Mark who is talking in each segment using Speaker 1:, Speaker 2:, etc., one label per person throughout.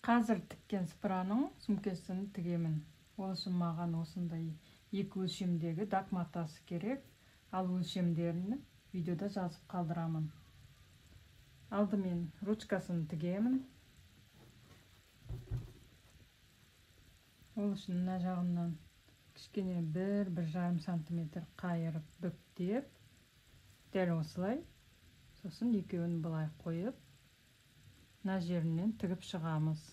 Speaker 1: Қазір тіккен сыпыраның сөмкесін тігемін. Ол үшін маған осындай екі өлшемдегі дак матасы керек. Ал өлшемдерін видеода жазып қалдырамын. Алдымен ручкасын тігемін. Ол үшін мына жағынан кішкене 1-1,5 сантиметр қайырып бүктеп, дәл осылай, сосын екеуін былай қойып, мына жерінен тігіп шығамыз.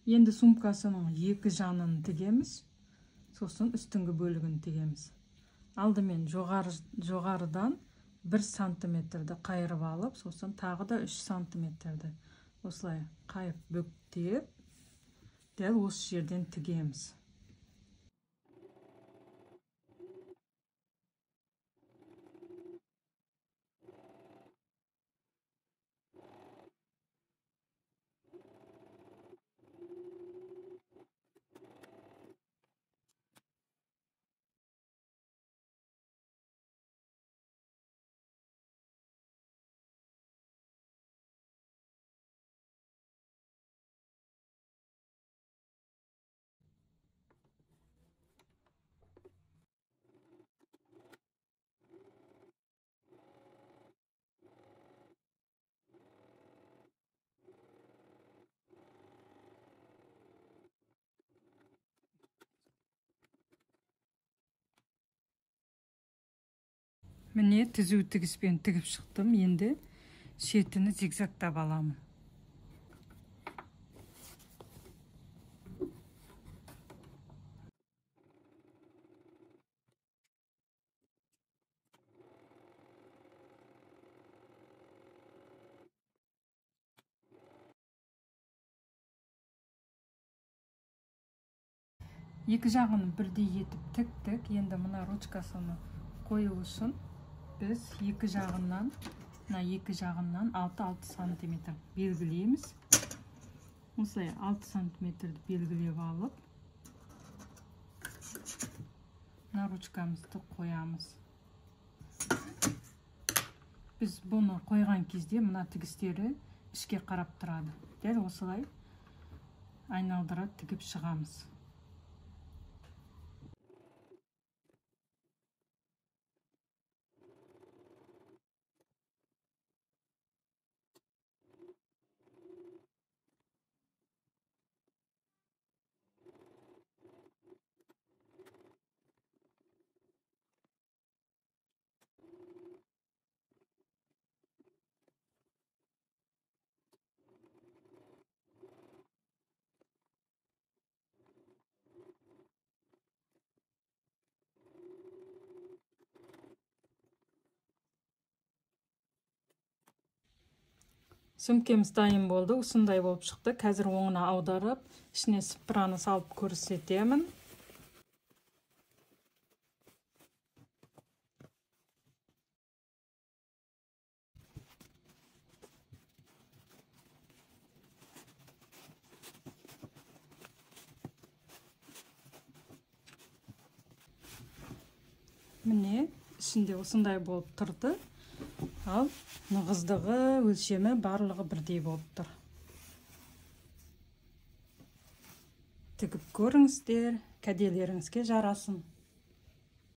Speaker 1: Енді сумкасының екі жанын тігеміз, сосын үстіңгі бөлігін тігеміз. Алдымен жоғарыдан 1 сантиметрді қайырып алып, сосын тағы да 3 сантиметрді осылай қайырып бүктеп, дәл осы жерден тігеміз. Міне түзу тігіспен тігіп шықтым. Енді шетіні зигзагтап аламын. Екі жағын бірдей етіп тіктік. Енді мына ручкасыны қою үшін біз екі жағынан, мына екі жағынан 6-6 сантиметр белгілейміз. Осылай 6 сантиметрді белгілеп алып, мына ручкамызды қоямыз. Біз бұны қойған кезде мына тігістері ішке қарап тұрады. Дәл осылай айналдыра тігіп шығамыз. Сөмкеміз дайын болды, осындай болып шықты. Қазір оңына аударып, ішіне сыпыраны салып көрсетемін. Міне, ішінде осындай болып тұрды. Ал нығыздығы, өлшемі барлығы бірдей болып тұр. Тігіп көріңіздер, кәделеріңізге жарасын.